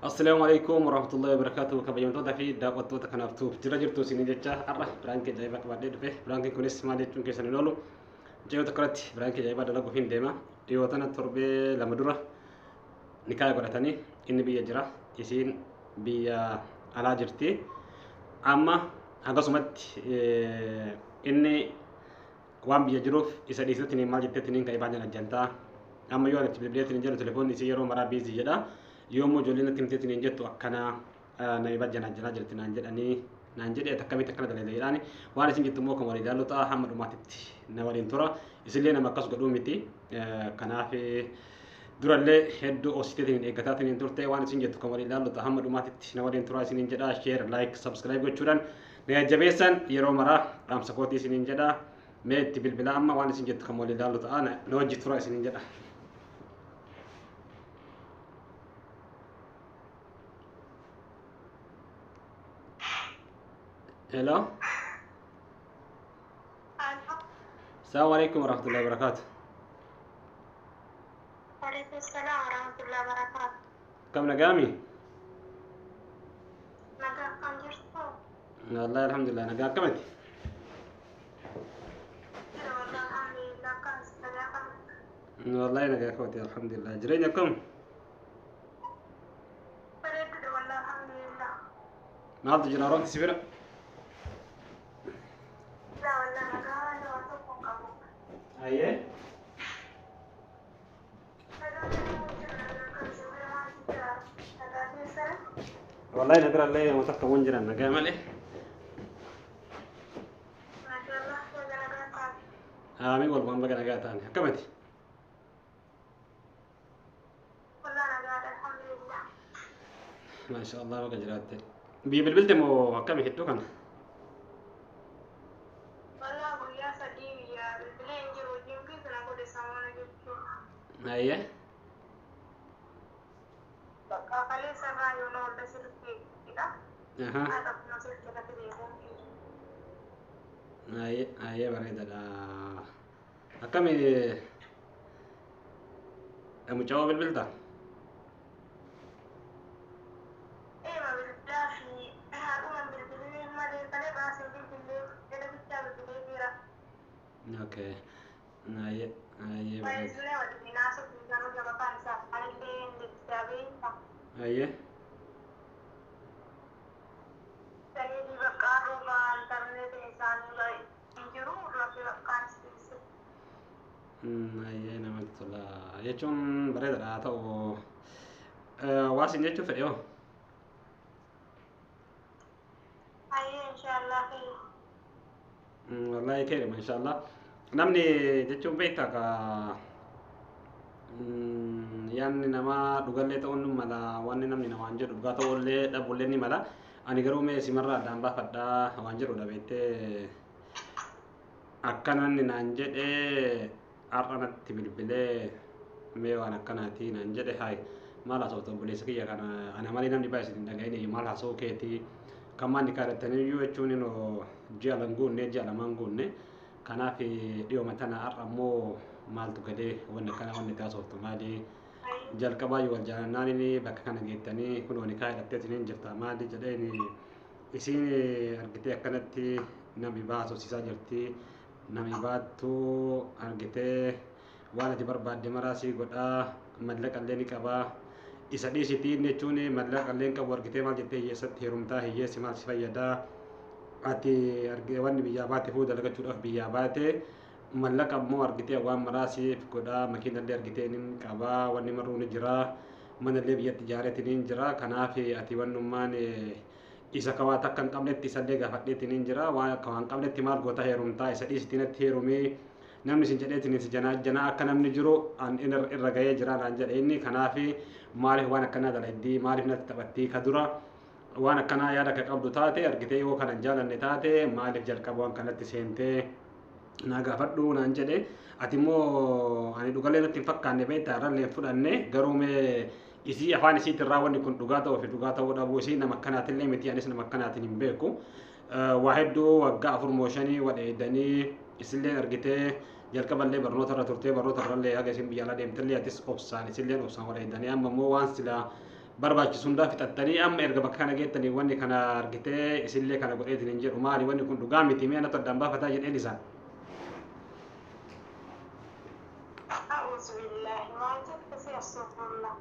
Assalaamu alaikum warahmatullahi wabarakatuh. Kabajamtoota fi daawwattoota kanaaf tuuf jira jirtu isinii jecha har'a piraankii ajaa'ibaa qabadhee dhufe. Piraankiin kunis maal jechuun keessan hin oolu. Mucayyoo tokko irratti piraankii ajaa'ibaa dalaguuf hin deema. Dhiyoo tana torbee 2 dura nikaa godhatanii inni biyya jira isiin biyya alaa jirti. Amma akkasumatti inni waan biyya jiruuf isa dhiisettiniin maal jettettiniin kan ibaan janajjantaa. Amma yoo ani itti bilbileettiniin jedhu telefoonni isii yeroo maraa biizii jedha. Yoo immoo ijoolleen natti himteettiniin jettu akkana na ibaan janajjanaa jirti naan jedhanii naan jedhe ati akkamitti akkana dalagda jedhaani. Waan isin jettu immoo kan walii ilaallu ta'a hamma dhumaatitti na waliin tura. Isillee nama akkas godhuu miti. Kanaaf durallee hedduu obsiteetiin eeggataatiin turte waan isin jettu kan walii ilaallu ta'a hamma dhumaatitti na waliin turaa isiniin jedha. Share, like, subscribe gochuudhaan na jajjabeessan yeroo maraa dhaamsa kootii isiniin jedha. Mee itti bilbilaa amma waan isin jettu kan walii ilaallu ta'a na wajji turaa isiniin jedha. Hello. Assalamu alaikum warahmatullahi wabarakatuh. Waalaikum salaam warahmatullahi wabarakatuh. Kam nagaami? Nagaa akkam jirtu? Wallahi alhamdulillah nagaa akkamati? Jira wallahi alhamdulillah akkam nagaa kam? Wallahi nagaa kooti alhamdulillah. Jireenya akkam? Bareeddudha wallahi alhamdulillah. Maaltu jira roobni si bira? Laa wallahi nagaa waan tokko hin qabu. Ayyee. Nagaa jira nagaa si bira maaltu jira? Nagaa keessan? Wallahi na bira illee nama takka waan jiran nagaa malee. Maashaallah nagaa nagaa taate. Aamiin walumaan baga nagaa ta'an. Akkamati? Wallahi nagaadha alhamdulillah. Maashaallah baga jiraatte. Biyya bilbilte moo akkami hedduu kana? Wallahi guyyaa 3 biyya bilbilee hin jiru hojiin keessa na godhe samoona jechuudha. Ayyee. Bakka kaleessa irraa yoo na olle silkiidha. Ahaa. Haadha kun silkii irratti beekuun. Ayyee ayyee bareedaadha. Akkami mucaa bilbilta? Eema bilbilaa fi haadhuma bilbilee malee kalee baasee bilbilee jala bichaa bilbilee jira. Okay. Ayyee ayyee bareeda. Baay'isnee waliin haasofni garuu jabaan isaa illee hin jajjabeessa. Ayyee. Sanii bakka rooba intarneetiin isaanii hin jiru rabbi bakkaan siise. Ayyee namatti tola. Jechuun bareedaadha haa ta'u waa isin jechuu fedhe hoo? Ayyee inshaallah kee. Wallahi keerima inshaallah. Namni jechuun beektaa ka yaanni namaa dhugallee ta'uun ni mala wanni namni namaan jedhu dhugaa ta'ullee dhabullee ni mala. Ani garuu mee simarraa addaan baafadhaa waan jedhudha beektee akkana inni naan jedhee har'a natti bilbilee mee waan akkanaati naan jedhe hayi maal haasofta obboleessa kiyya kana ana malee namni baay'ee isin hin dhaga'in maal haasa'uu keetii kan maal ni kaadhattanii iyyuu jechuun inoo ji'a lan guunne ji'a lamaan guunne kanaaf dhiyooma tana har'a immoo maaltu galee wanni akkana wanni itti haasoftu maali jalqabaa yoo wal jaalannaan inni bakka kana geettanii kunoo ni kaadhattee hin jirta maali jedheen isiin argitee akkanatti namni baasofsiisaa jirti namni baattuu argitee waan ati barbaadde maraa sii godhaa mallaqa illee ni qabaa isa dhiisitiin jechuun mallaqa illee hin qabu argitee maal jettee hiyyeessatti heerumtaa hiyyeessi maal si fayyadaa ati wanni biyyaa baate fuudha dalagachuudhaaf biyyaa baate mallaqa immoo argitee waan maraa siif godhaa makiina illee argitee ni qabaa wanni maruu ni jiraa mana illee biyyatti ijaareetiin ni jira kanaaf ati wannummaan isa ka waa takka hin qabnetti isallee gaafadheetiin hin jira waan akka waan qabnetti maal goota heerumtaa isa dhiisitiin natti heerumee namni isin jedheetiin si janaa janaa akka namni jiru an irra gahee jira naan jedhe inni kanaaf maaliif waan akkanaa daladdii maaliif natti taphattii ka dura waan akkanaa yaada akka qabdu taate argitee yoo kana hin jaalanne taate maaliif jalqaba waan kanatti seentee naa gaafadhu naan jedhe ati immoo ani dhugallee natti hin fakkaanne beektaa irrallee hin fudhanne garuu mee isii afaan isiitirraa wanni kun dhugaa ta'uu fi dhugaa ta'uu dhabuu isii nama akkanaatillee miti anis nama akkanaatiin hin beeku. Waa hedduu waggaa 4 moo 5 wal eegdanii isilleen argitee jalqaballee barnoota irra turtee barnoota irrallee haga isin biyya alaa deemtellee atis obsaan isilleen obsaan wal eegdanii amma immoo waan silaa barbaachisu hundaa fixattanii amma erga bakka kana geettanii wanni kana argitee isillee kana godheetiin hin jedhu maali wanni kun dhugaa miti mee anatu addaan baafataa jedheen isaan. A'uuzu billaahi maal jette si astaghfirullah.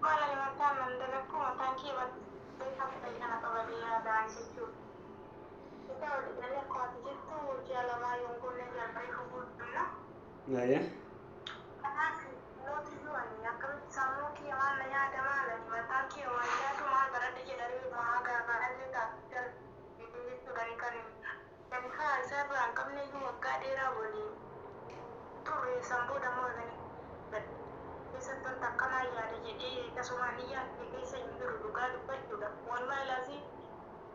Maal ani mataan nan dalakku mataan kee battee hafuudha kana qabadee yaadaan jechuudha. Isa walii galee akkuma ati jettu ji'a lamaa yoon goone jalqabee fuudhunna. Ayyee. Kanaaf mootiyyuu ani akkamitti sammuu kiyya maal na yaada maal ani mataan kiyya waan yaadu maal baradhe jedhanii maa gaafadhallee taasisan jechuudha kan kan haa isarraa hin qabne iyyuu waggaa dheeraa waliin turre san booda immoo keessatti wanta akkanaa yaada jedhee akkasuma ni yaadde keessa hin jiru dhugaa dubbachuudha. Wallahi laazim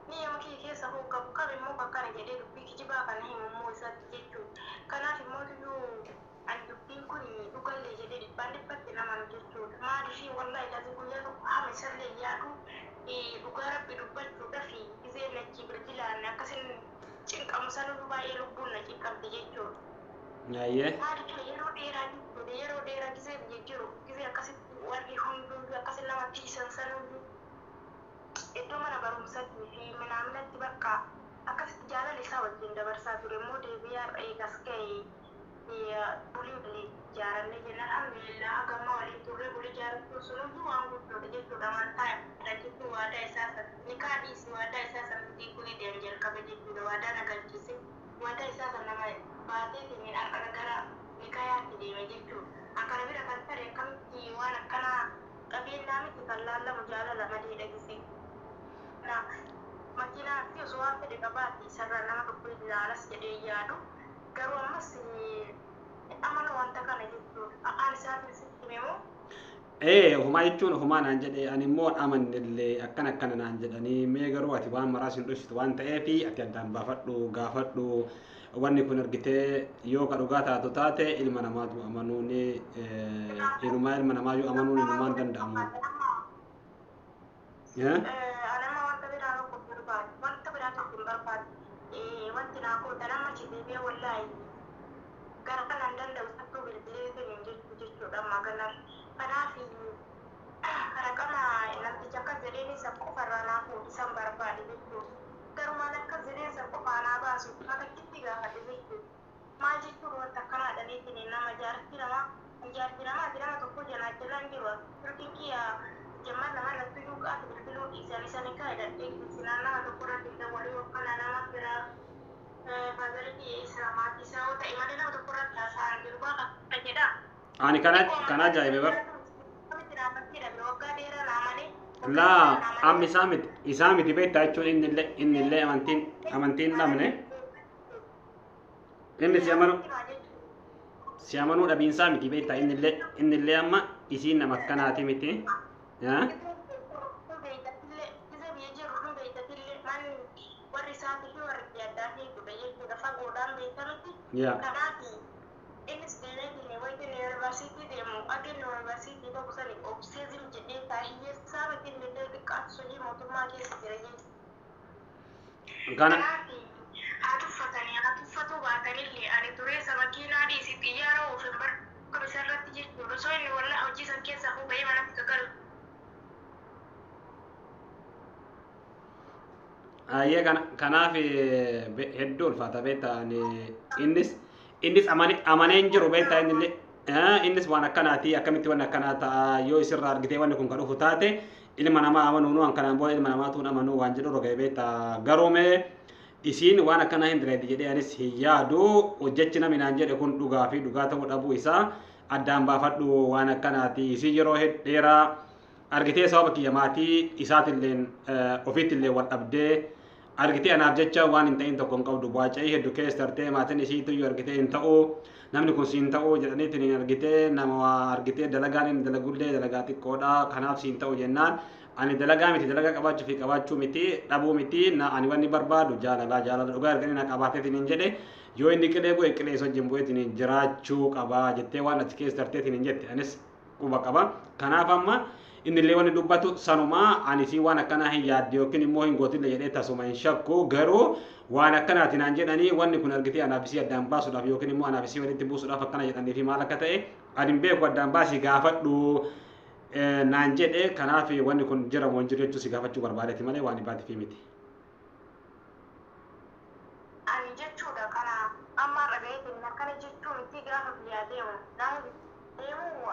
ni yama kiyya keessa hoo qabu qabe immoo akkana jedhee dubbii kijibaa kana himu immoo isatti jechuudha. Kanaaf immoo iyyuu ani dubbiin kun dhugallee jedhee dhibbaan dhibbatti namanu jechuudha. Maaliif wallahi laazim guyyaa tokko hama isallee yaadu dhugaa rabbi dubbachuudhaaf gizeen achi bilbilaan akkasin cinqamu sanuu baay'ee lubbuun na cinqamte jechuudha. Ayyee. Maaliif yeroo dheeraa jechuudha yeroo dheeraa gizee biyya jiru gizee akkasitti warri hunduu akkasi nama tiisan sanuu iddoo mana barumsaatii fi minaaminatti bakka akkasitti jaalala isaa wajjin dabarsaa ture immoo deebi'ee har'a eegas ga'e bulii walii ijaaranne jenna alhamdulillah hagamma waliin turre bulii ijaarrachuun sunuyyuu waan guddoodha jechuudha amantaa jechuun waadaa isaa san nikaa dhiisi waadaa isaa san diiguu deem jalqabe jechuudha waadaa na galchise waadaa isaa san nama baateetiin har'a gara nikayaatti deeme jechuudha. Akkana bira kan tare akkamitti waan akkanaa qabeenyaa miti kan laallamu jaalala malee dhagise. Na makiinaa fi osoo waan fedhe qabaate isarraa nama tokko ilaalas jedhee yaadu garuu ammas amala wanta kana jechuudha. Afaan isaatiin sitti himu. Ee ofumaa jechuun ofumaa naan jedhee ani immoo amannillee akkana akkana naan jedhanii mee garuu ati waan maraas hin dhoksitu waan ta'eef ati addaan baafadhu gaafadhu wanni kun argitee yoo ka dhugaa taatu taate ilma namaatu amanuun ilumaa ilma namaayyuu amanuun ilumaan danda'amu. Anama wanta biraa tokko hin barbaadu. Wanta biraa tokko hin barbaadu. Wanti naa gootan amma achi deebi'ee wallaahi gara kanaan danda'u sattuu bilbilee hin jechuudha amma ganar. Kanaaf raqama namticha akkas jedheen isa qofarraa naa fuudhu isan barbaade jechuudha. Garuu maal akkas jedheen isa qofaa naa baasu makakkitti gaafadhe jechuudha. Maal jechuun wanta akkanaa dhaleetiin nama jaartii namaa jaartii namaati nama tokko jalaa jalaan jiru. Turtiin kiyya jammaan nama irratti duuqaatu bilbiluu dhiisan isaan kan hidhadhee sinaan nama tokko irratti dawwaluu yookaan nama biraa faazara kiyya isaa maatii isaa yoo ta'e malee nama tokko irratti haasa'an jiru baaka jedha. Ani kana kana ajaa'ibe bar. Laa amma isaa miti beektaa jechuun innillee amantiin dhabne inni si amanuu dhabiinsaa miti beektaa innillee amma isiin nama akkanaati miti. Yaa. Innis deemeetiin wayitiin yuunivarsiitii deemu akka inni yuunivarsiitii bahu sani obsee zim jedhee taahiyyeessaa miti illee xiqqaatu hojii mootummaa keessa jira jechuudha. Kana Kanaaf haa tuffatanii haa tuffatuu baatanillee ani tureessa makiinaa dhiisi xiyyaara oofin barbaadu isarratti jechuudha. Osoo inni wallaa hojii san keessaa huba'ee manatti gagalu. Ayyee kanaaf hedduu ulfaata beektaa ani innis amanee hin jiru beektaa innillee innis waan akkanaati akkamitti waan akkanaa ta'a yoo isirraa argitee wanni kun kan dhufu taate ilma namaa amanuun waan kanaan booda ilma namaatuun amanuu waan jedhu roga beektaa garuu mee isiin waan akkanaa hin direeti jedhee anis hin yaadu hojjechi namni naan jedhe kun dhugaa fi dhugaa ta'uu dhabuu isaa addaan baafadhu waan akkanaati isiin yeroo dheeraa argitee sababa kiyya maatii isaatilleen ofiittillee wal dhabdee argitee anaaf jecha waan hin ta'in tokko hin qabdu baaca'ii hedduu keessa tartee maatiin isiitu argitee hin ta'u namni kun siin ta'u jedhaniitiin hin argitee nama argitee dalagaan inni dalagullee dalagaa xiqqoodha kanaaf siin ta'u jennaan ani dalagaa miti dalagaa qabaachuu fi qabaachuu miti dhabuu miti na ani wanni barbaadu jaalala jaalala dhugaa arganii na qabaateetiin hin jedhe yoo inni qilee bu'e qilee isa wajjin bu'eetiin hin jiraachuu qabaa jettee waan achi keessa tarteetiin hin jette anis quba qaba kanaaf amma innillee wanni dubbatu sanumaa ani si waan akkanaa hin yaadde yookiin immoo hin gootille jedhee tasuma hin shakku garuu waan akkanaati naan jedhanii wanni kun argitee anaaf isii addaan baasuudhaaf yookiin immoo anaaf isii walitti buusuudhaaf akkana jedhanii fi maal akka ta'e ani hin beeku addaan baasii gaafadhu. Naan jedhe kanaaf wanni kun jira moo hin jiru jechuu si gaafachuu barbaadeeti malee waan ibaatiif miti. Ani jechuudha kana amma irra gaheetiin akkana jechuu miti gaafa biyyaa deemu. Gaafa deemu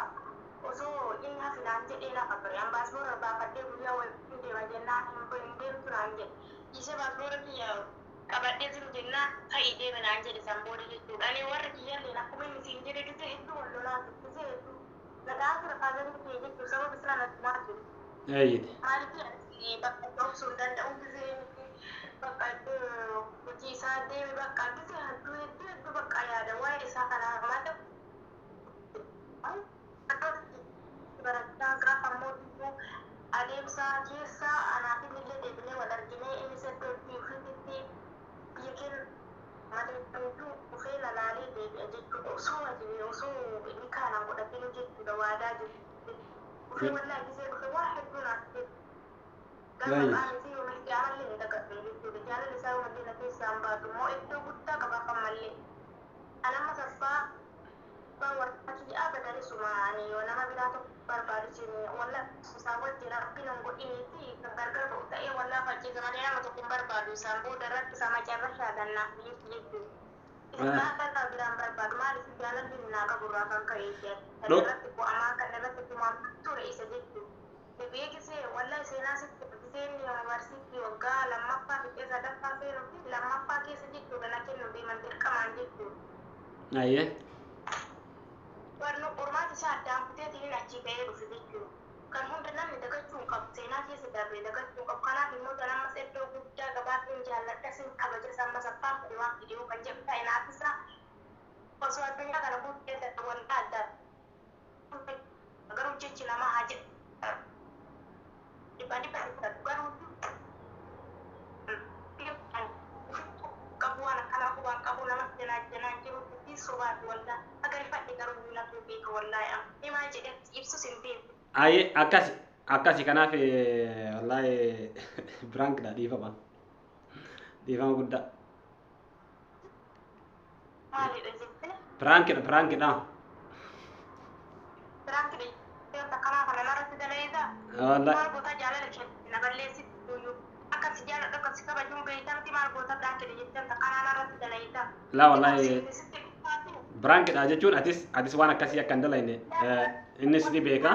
osoo inni hafi naan jedhee lafa ture. An baasboora baafadhee guyyaa waliin deema jennaan hin deemtu naan jedhe. Dhiisee baasboora kiyya qabadhee jiru jennaan ka'ii deeme naan jedhe san booda jechuudha. Ani warri kiyyalleen akkuma inni siin jedhe gisee hedduu wal lolaa ture. Gisee hedduu nagaa ture faazanii kiyya jechuudha sababa isaa natti maa jiru. Eeyyiti. Maaliif bakka obsuu hin danda'u gisee bakka iddoo hojii isaa deeme bakka gisee hedduu hedduu hedduu bakka yaada waa'ee isaa kana malee barachaa gaafa immoo adeemsa keessa anaaf illee deebinee wal arginee innis iddoo itti ofiitti biyya keenya malee hedduu dhufee lalaalee deebi'a jechuudha. Osoo wajjin osoo inni kaanaan godhatee jechuudha waadaa jechuudha. Dhufee wallaa gisee dhufe waa hedduu naaf gaafa qaamni yoomillee amallee ni dagadhe jechuudha. Jaalalli isaa yoomillee na keessaa hin baatu immoo iddoo guddaa qaba kan mallee. Anamma saffaa warra kiyya abadan sumaani yoo nama biraa tokko barbaadu jenne walla isaan wajjin rabbiin hin godhiniiti kan gargar ba'u ta'ee wallaa facciisa malee nama tokko hin barbaadu isaan booda irratti isa macarrashaa gannaaf biyyatti jechuudha. Isaan akka biraan barbaadu maaliif jaalalli naa qabu irraa kan ka'e kan irratti bu'amaa kan irratti tumaa ture isa jechuudha. Deebi'ee gisee wallaa seenaa sitti gisee inni yuunivarsiitii waggaa lammaffaa fixee sadaffaa seenuu fi lammaffaa keessa jechuudha na kennu deeman dirqamaan jechuudha. Ayyee. Barno qormaata isaa addaan kuteetiin achii ba'ee dhufe jechuudha. Kan hunda namni dagachuu hin qabu seenaa keessa darbee dagachuu hin qabu. Kanaaf immoo kan ammas iddoo guddaa qabaatiin jaalladha sin kabaja samma saffaan fedhe waan fidee kan jedhu ta'e naaf isaa osoo addunyaa kana guuttee wanta adda garuu jechi namaa haa jedhu. Dhibba dhibba garuu qabu waan akkanaa qubaan qabu nama janaa janaa jiru fi sobaati wallaa agarifadhe garuu natu beeka wallaahi amma himaa jedhe ibsus hin beeku. Ayyee akkasi akkasi kanaaf wallaahi biraankidha dhiifama. Dhiifama guddaa. Maalidha jettee? Biraankidha biraankidha. Biraankidha jettee akkanaa kana narratti dalayitaa? Wallaahi. Maal goota jaalala kee na balleessitu iyyuu akkasi jaaladhu akkasi kabajuun beektamti maal goota biraankidha jettee akkanaa narratti dalayitaa? Laa wallaahi biraankidha jechuun atis atis waan akkasii akka hin dalayne innis ni beeka.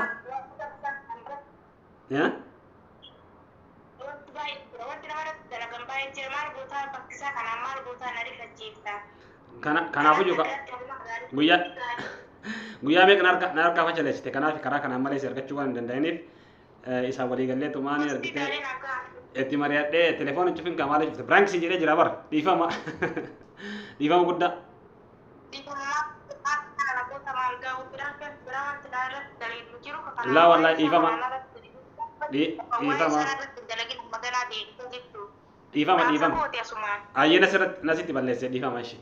Wanti baay'ee jira wanti namarratti dalagan baay'ee jira maal gootaa bakkisaa kanaan maal gootaa na rifachiifta. Kanaafuyyuu guyyaa guyyaa meeqa na harkaa fachaleessite kanaaf karaa kanaan malee si argachuu waan hin danda'iniif isaa walii gallee tumaanii argitee itti mari'adhee telefoon cufin kaa maaliif cufte biraank siin jedhee jira bara dhiifama dhiifama guddaa. Laa wallaahi dhiifama dhiifama dhiifama dhiifama ayyee nasirratti nasitti balleesse dhiifama ishee.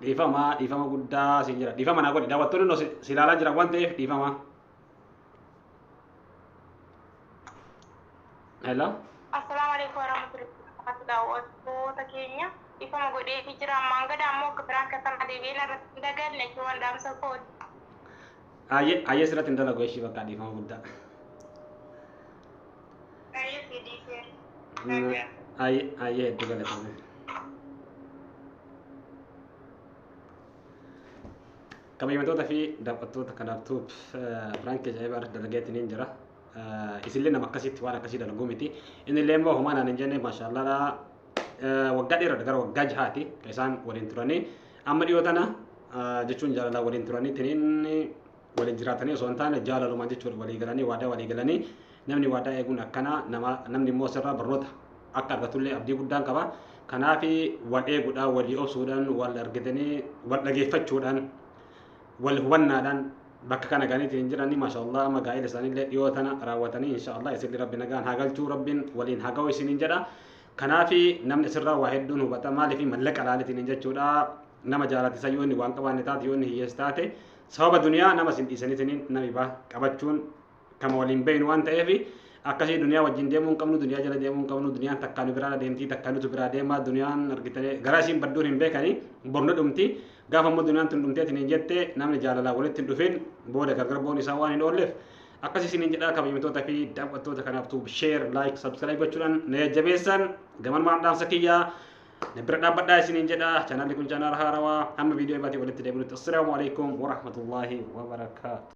Dhiifama dhiifama guddaa siin jira dhiifama naa godhi daawwattoonni no si ilaalaa jiran waan ta'eef dhiifama. Hello. Assalaamu alaikum warahmatullahi wabarakatuh daawwattoota keenya dhiifama godheefi jira ammaan gada ammoo akka biraan kasana deebi'ee narratti hin dagalle jechuun dhaamsa kooti. Ayyee ayyee sirratti hin dalagu ishii bakka dhiifama guddaa. Ayyee si dhiisee. Ayyee ayyee hedduu galatame. Kabajamtoota fi daawwattoota kanaaf piraank ajaa'ibaa irratti dalageetiin hin jira. Isinillee nama akkasitti waan akkasii dalaguu miti. Innillee immoo homaa naan hin jenne maashaallah waggaa dheeraadha gara waggaa jahaati kan isaan waliin turanii. Amma dhiyoo tana jechuun jaalalaa waliin turanii tiniin waliin jiraatanii osoo hin taane jaalalumaan jechuudha walii galanii waadaa walii galanii namni waadaa eeguun akkana nama namni immoo sirraa barnoota akka argatullee abdii guddaan qaba. Kanaaf wal eeguudhaan walii obsuudhaan wal argatanii wal dhageeffachuudhaan wal hubannaadhaan bakka kana ga'anii jiranii maashaallah amma gaa'ela isaaniillee dhiyoo tana raawwatanii inshaallah isinni rabbi nagaan haa galchuu rabbiin waliin haa ga'u isiniin jedha. Kanaaf namni asirraa waa hedduun hubata maaliif mallaqa laalitiin jechuudha nama jaalatisa yoo inni waan qabaanne taate yoo inni hiyyeessa taate sababa duniyaa nama isin dhiisaniitiin nami baa qabachuun kama waliin beeynu waan ta'eef akkasii duniyaa wajjin deemuu hin qabnu duniyaa jala deemuu hin qabnu duniyaan takkaa nu biraa deemtii takkaa nutu biraa deema duniyaan argitanii gara isiin badduun hin beekanii bornu dhumti Gaafa immoo duniyaan tun dhumteetiin hin jette namni jaalalaa walitti hin dhufin booda gargar boon isaa waan hin oolleef akkasii isiniin jedhaa. Kabajamtoota fi daawwattoota kanaaf share, like, subscribe gochuudhaan na jajjabeessan gaman dhaamsa kiyyaa na bira dhaabbadhaa isiniin jedha. Chaanaalli kun chaanaala haarawaa. Hamma viidiyoo ibaatii walitti deebinutti, assalaamu alaikum warahmatullaahi wabarakaatu.